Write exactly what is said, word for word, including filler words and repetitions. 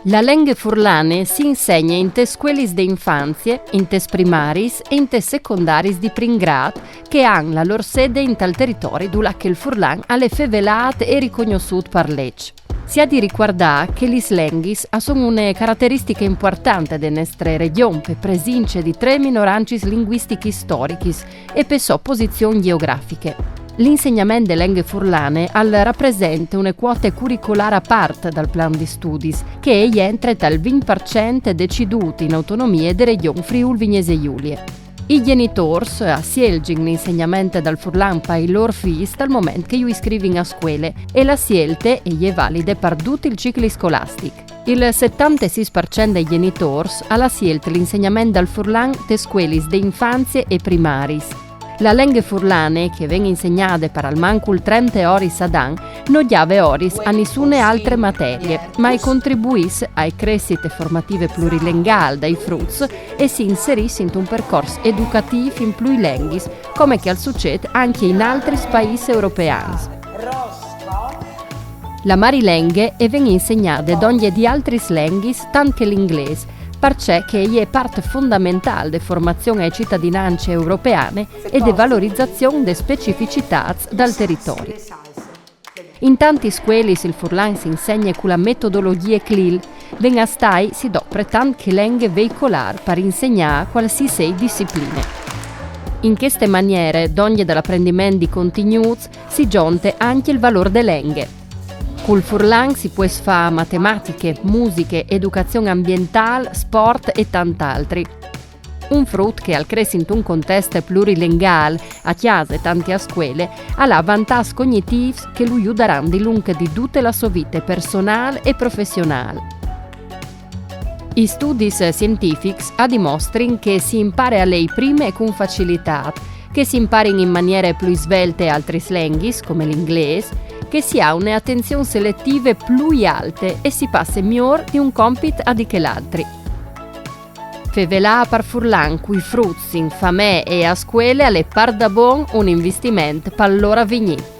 La lenghe furlane si insegne intes scuelis de infanzie, intes primaris e intes secondaris di prin grât, che a àn la lôr sede intal teritori dulà che il furlan al è fevelât e ricognossût par leç. Si à di ricuardâ che lis lenghis a son une carateristiche impuartante de nestre regjon, pe presince di trê minorancis linguistichis storichis e pe sô posizion gjeografiche. L'insegnament de lenghe furlane al rapresente une cuote curicolâr a part dal plan di studis, che e jentre tal vincj par cent decidût in autonomie de regjon Friûl Vignesie Julie. I gjenitôrs a sielzin l'insegnament dal furlan pai lôr fîs dal moment che ju iscrivin a scuele, e la sielte e je valide par dut il cicli scolastic. Il setantesîs par cent dai gjenitôrs al à sielt l'insegnament dal furlan tes scuelis de infanzie e primaris. La lenghe furlane, che e ven insegnade par almancul trente oris ad an, no gjave oris a nissune altre materie, ma e contribuìs ae cressite formative plurilengâl dai fruts e si inserìs intun percors educatîf in plui lenghis, come che al sucêt ancje in altris paîs europeans. La marilenghe e ven insegnade dongje di altris lenghis tant che l'inglês, parcè che e je part fondamentâl de formazion ae citadinance europeane e de valorizazion des specificitâts dal teritori. In tantis scuelis il furlan si insegne cu la metodologjie CLIL, ven a stâi si dopre tant che lenghe veicolâr par insegnâ cualsisei discipline. In cheste maniere, dongje dal aprendiment di contignûts, si zonte ancje il valôr de lenghe. Cul furlan si pues fâ matematiche, musiche, educazion ambientâl, sport e tant altri. Un frut che al crès intun contest plurilengâl, a cjase tant che a scuele, al à vantâs cognitîfs che lu judaran dilunc di dute la sô vite personâl e professionâl. I studis sientifics a dimostrin che si impare a lei prime e cun facilitât, che si imparin in maniere plui svelte altris lenghis, come l'inglês, che si à une atenzion seletive plui alte e si passe miôr di un compit a di chel altri. Fevelâ par furlan cui fruts in famee e a scuele al è pardabon un investiment pal lôr avignî.